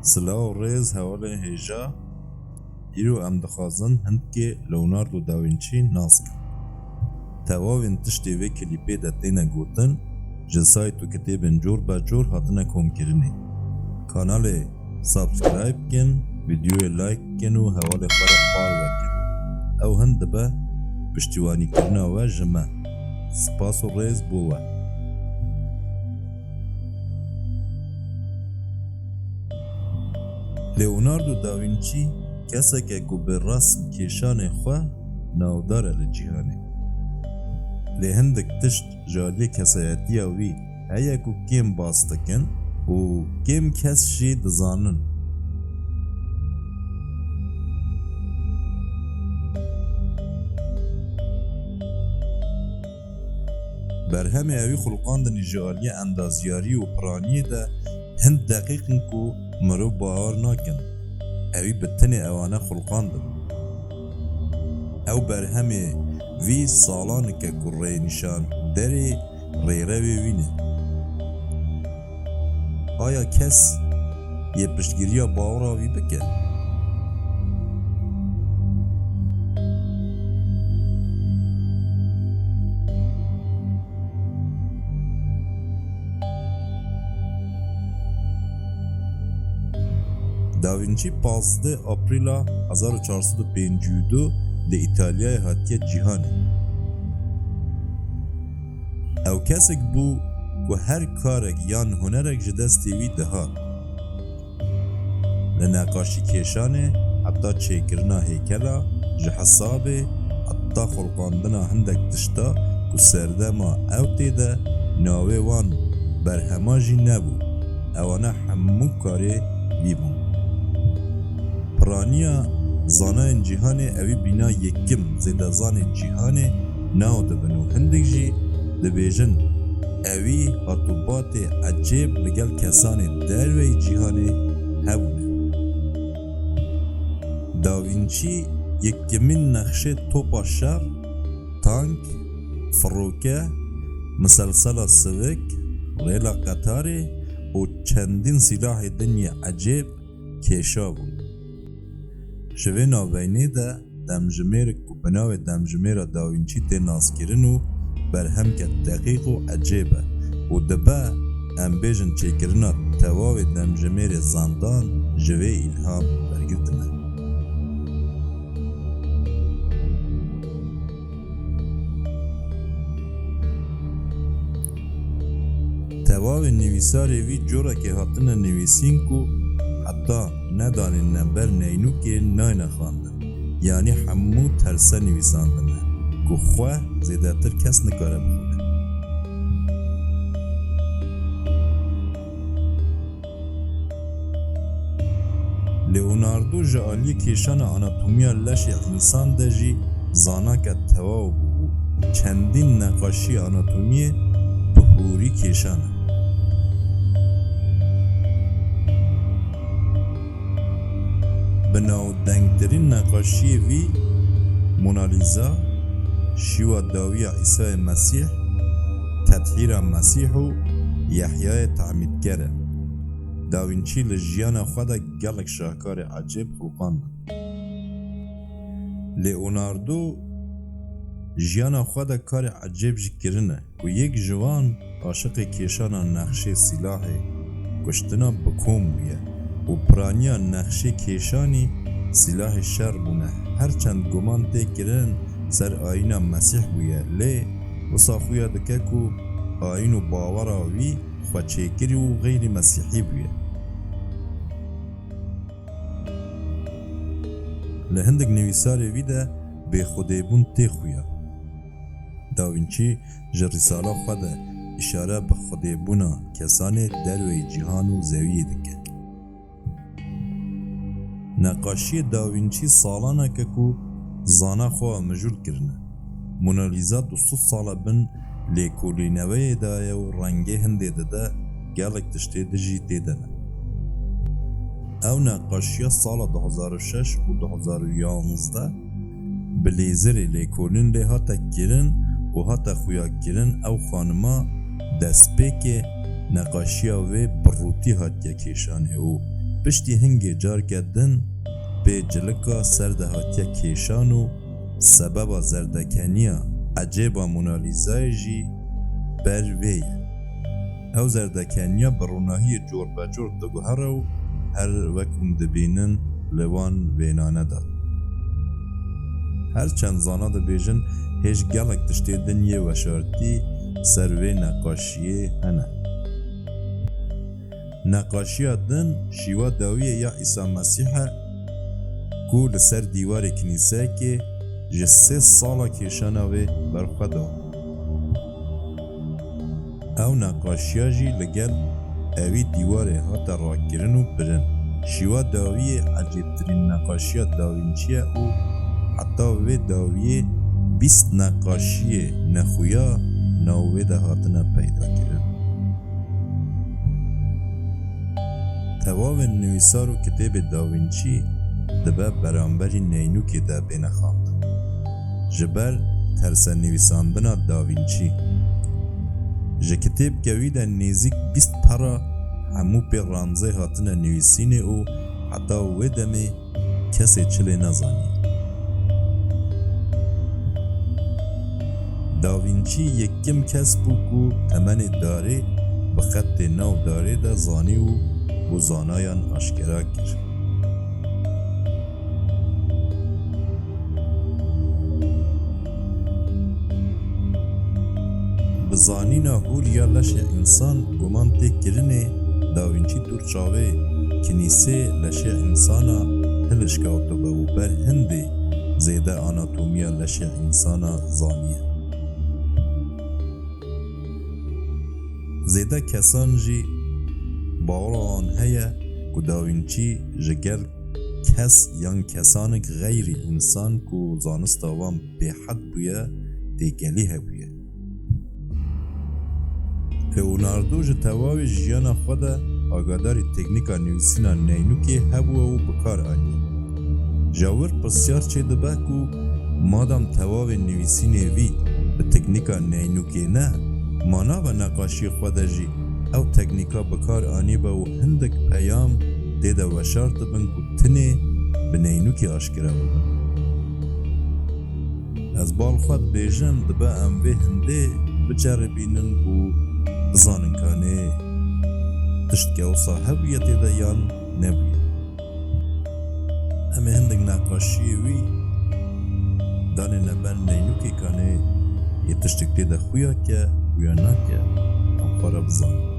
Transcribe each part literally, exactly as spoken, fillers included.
Silav û rêz hevalên hêja. Îro em dixwazin hindkê Leonardo da Vinci nas kin. Tewavên tiştê vê klîpê de têne gotin, ji sayt û kitêbên cor be cor hatine komkirinê. Kanalê subscribe kin, vîdyoyê like kin û hevalê xwe re parve kin. Ew hin dibe piştîwanîkirina we ji me. Spas û rêz bo we. Leonardo da Vinci kesek e ku bi resm kêşanê xwe navdar e li cîhanê. Lê hindik tişt ji aliyê kesayetiya wî heye ku kêm bas dikin û kêm kes jî dizanin. Berhemê ewî xulqandinî ji aliyê endazyarî û piraniyê de hin deqîq in ku mirov bawer nakin ewî bi tinê ewane xulqandin. Ew berhemê vî salan dike ku rênîşanderê rêrevê wî ne. Aya kes yê piştgiriya bawera wî bike? Da Vinci pazdeh Aprîla hezar û çar sed û pêncî û du li Îtalyayê hatiye cîhanê. Ew kesek bû ku her karek yan hunerek ji destê wî dihat. Li neqaşî kêşanê heta çêkirina hêkela, ji hesabê heta xulqandina hindek tişta ku serdema ew tê de navê wan berhema jî nebû, ewana hemû karê wî bûn. Piraniya zanayên cîhanê ewî bîna yekim zêdezanê cîhanê nav dibin û hindik jî dibêjin, ewî hatûbatê ecêb li gel kesanê derveyî cîhanê hebûne. Da Vinci yekemîn nexşê topa şer, tank, firoke, miselsela sivik, rêla qetarê û çendîn sîlahê din yê ecêb kêşabûn. Ji vê navbeynê de demjimêrik ku bi navê Demjimêra Da Vinci tê naskirin û berhemke deqîq û ecêb e û dibe, em bêjin, çêkirina tewavê demjimêrê zandan ji vê îlham wergirtine. Tewavên nivîsarê vî corekê hatine nivîsîn ku heta nedanên nember neynûkê nayne xwendin, yanî hemû terse nivîsandine ku xwe zêdetir kes nikare bixwîne. Leonardo ji aliyê kêşana anatomiya leşê însan de jî zanake tewaw bû û çendîn neqaşiyê anatomiyê bi hûrî kêşane. Bi navdengtirîn neqaşiyê vî Mona Lisa, Şîwa Dawiya Îsayê Mesîh, Tethîra Mesîh û Yehyayê Tamîdker e. Da Vinci li jiyana xwe de gelek şahkarê ecêb xulqandin. Leonardo jiyana xwe de karê ecêb jî kirine ku yek ji wan aşiqê kêşana nexşê sîlahê kuştina bi kom bûye û piraniya nexşê kêşanî sîlahê şer bûne. Her çend guman tê kirin ser ayîna Mesîh bûye, lê wisa xuya dike ku ayîn û bawera wî xweçêkirî û xeyrî mesîhî bûye. Li hindik nivîsarê wî de bêxwedêbûn tê xuya. Da Vinci ji rîsala xwe de îşare bi xwedêbûna kesanê derveyî cîhan û zewiyê dike. Neqaşiyê Da Vinci salaneke ku zana xwe mijûl kirine. Mona Lisa du sed sal e bin lêkolîneweyê de ye û rengê hindê dide, gelek tiştê din jî tê de ne. Ew neqaşiya sala du hezar û şeş û du hezar û yanzdeh bi lêzerê lêkolîn lê hate kirin û hate xuyakirin. Ew xanima destpêkê neqaşiya wê bi rûtî hatiye kêşanê û Piştî hingê carke din pê cilika ser de hatiye kêşan û sebeba zerdekeniya ecêba Mona Lîzayê jî ber vê ye. Ew zerdekeniya bi ronahiyê cor be cor diguhere û her wek hûn dibînin li wan wênane de. Her çend zana dibêjin hêj gelek tiştê din yê weşartî ser vê neqaşiyê hene. Neqaşiya din şîwa dawiyê ya Îsa Mesîh e ku li ser dîwarê kinîseyekê ji sê sala kêşana wê berxwe da. Ew neqaşiya jî li gel ewî dîwarê hate rakirin û birin. Şîwa dawiyê ecêbtirîn neqaşiya Da Vinci ye û heta vê dawiyê bîst neqaşiyê nexuya nav wê de hatine peydakirin. Tewavên nivîsar û kitêbê Da Vinci dibe beramberî neynûkê de bêne xwendin. Ji ber tersenivîsandina Da Vinci, ji kitêbke wî de nêzîk bîst pera hemû pê ramzê hatine nivîsînê û heta wê demê kesê çi lê nezaniye. Da Vinci yekim kes bû ku temenê darê bi xetê nav darê de zanî û bo zanayan aşkera kir. Bi zanîna hûr ya leşê însan guman tê kirinê Da Vinci dûr çavê kinîsê leşê însana hilişkewtibe û ber hindê zêde anatomiya leşê însana zaniye. Zêde kesan jî bawera wan heye ku Da Vinci ji gel kes yan kesanek xeyrî însan ku zanista wan bêhed bûye, têkelî hebûye. Leonardo ji tewawê jiyana xwe de agadarî teknîka nivîsîna neynûkê hebûye û bi kar aniye. Ji wir pirsyar çêdibe ku madam tewawê nivîsînê vî bi teknîka neynûkê ne, ma nava neqaşiyê xwe de jî ew teknîka bi kar anîbe û hindik peyam tê de weşart dibin ku tinê bi neynûkê aşkere bibin. Ez bal xwe dibêjim, dibe em vê hindê biceribînin û bizanin kanê tiştke wisa hebûye tê de yan nebûye. Em ê hindik neqaşiyê wî danêne ber neynûkê kanê yê tiştek tê de xuya ke xuya nake, em xwe re bizanin.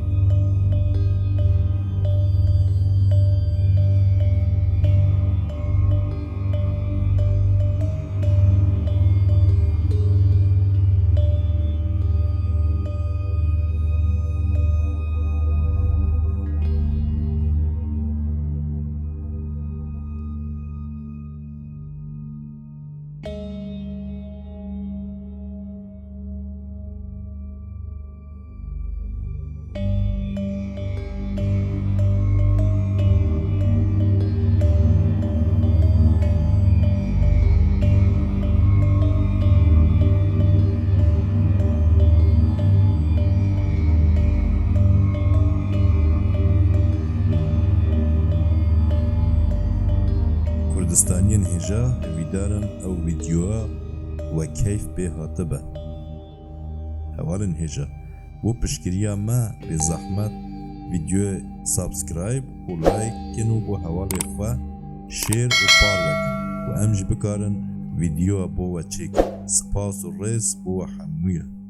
Kurdistaniyên hêja, hêvîdar im ew vîdyoya we keyf pê hatibe. Hevalên hêja, bo piştgiriya me bê zehmet vîdyoyê subscribe û like kin û bo hevalê xwe share û parve kin ku em jî bikarin vîdyoya bo we çêkin. Spas û rêz bo we hemûyan.